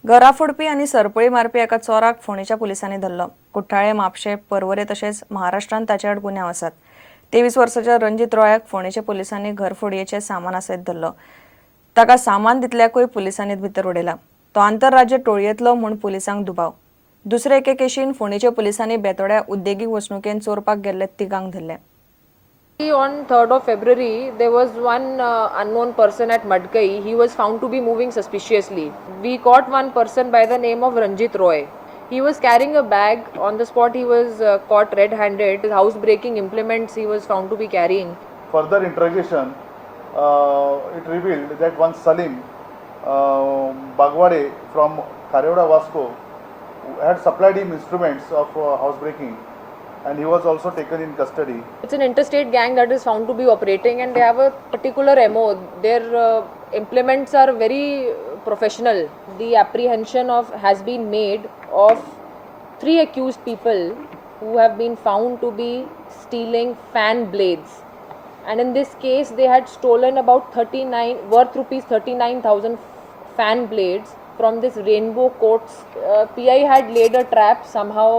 घरा फोडपी आनी सरपळी मारपी एका चोराक फोंडेच्या पुलिसांनी धरलो. कुठ्ठाळे, म्हापशें, पर्वरे तशेंच महाराष्ट्रांत ताचे आड गुन्यांव आसात. 23 वर्साच्या रंजीत रॉयाक फोंडेच्या पुलिसांनी घरफोडयेचें सामान सयत धरलो. ताका सामान दितल्याकूय पुलिसांनी भितर उडयला. तो आंतरराज्य टोळयेंतलो म्हूण पुलिसांक दुबाव. दुसरे एके केशीन फोंडेच्या पुलिसांनी बेतोड्या उद्देगीक वसणुकेन चोरपाक गेल्ले तिगांक धरले. On 3rd of February, there was one unknown person at Madkai. He was found to be moving suspiciously. We caught one person by the name of Ranjit Roy. He was carrying a bag. On the spot, he was caught red-handed. His house-breaking implements he was found to be carrying. Further interrogation, it revealed that one Salim Bagwade from Kharewada Vasco had supplied him instruments of housebreaking, and he was also taken in custody. It's an interstate gang that is found to be operating, and they have a particular MO. Their implements are very professional. The apprehension of has been made of 3 accused people who have been found to be stealing fan blades, and in this case they had stolen about 39 worth rupees 39,000 fan blades from this Rainbow Courts. PI had laid a trap. Somehow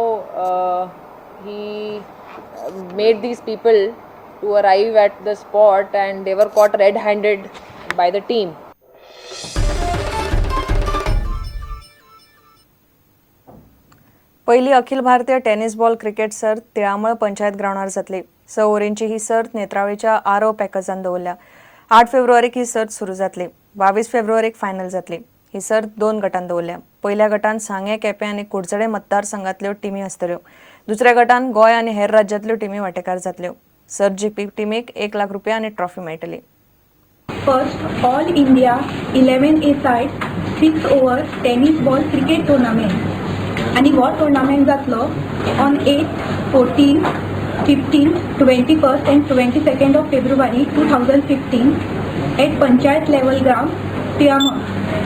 he made these people to arrive at the spot, and they were caught red-handed by the team. पहिली Akhil Bharatiya tennis ball cricket सर्त तिळामळ पंचायत ग्रावंडार जातली. 6 ओव्हरींची ही सर्त नेत्रावळीच्या आरव पॅकर्सान दवरल्या. 8 फेब्रुवारीक ही सर्त सुरू जातली. 22 फेब्रुवारीक final जातली. ही सर्त 2 गटांत दवरल्या. पयल्या गटांत सांगें, केपें आनी कुडचडें मतदारसंघांतल्यो टिमी आसतल्यो. दुसऱ्या गटांत गोंय आनी हेर राज्यांतल्यो टिमी वांटेकार जातल्यो. सर्त जिखपी टिमीक 1 लाख रुपया आनी ट्रॉफी मेळटली. First All India 11 a side 6 over tennis ball cricket tournament आनी हो टुर्नामेंट जातलो on 8, 14, 15, 21 and 22 of February 2015 at panchayat level ground Tilamol.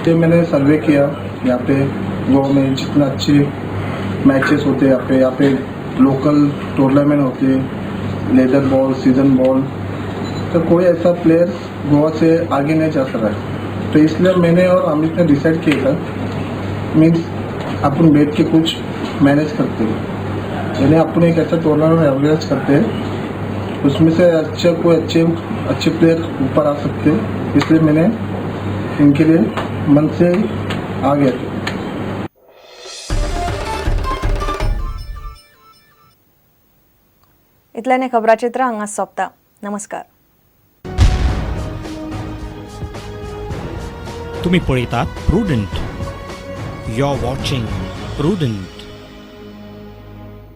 तो मैंने सर्वे किया यहाँ पे गोवा में जितना अच्छे मैचेस होते हैं, यहाँ पे लोकल टूर्नामेंट होते हैं, लेदर बॉल, सीजन बॉल, तो कोई ऐसा प्लेयर गोवा से आगे नहीं जा सका है। तो इसलिए मैंने और अमित ने डिसाइड किया था, मीन्स अपन बैठ के कुछ मैनेज करते हैं, यानी अपन एक ऐसा टूर्नामेंट ऑर्गेनाइज करते हैं, उसमें से अच्छे कोई अच्छे अच्छे प्लेयर ऊपर आ सकते हैं। इसलिए मैंने इनके लिए मन से आ गया था। इतल्याने खबराचित्र हांगा सोंपता. नमस्कार. तुम्ही पळयतात Prudent. You are watching Prudent.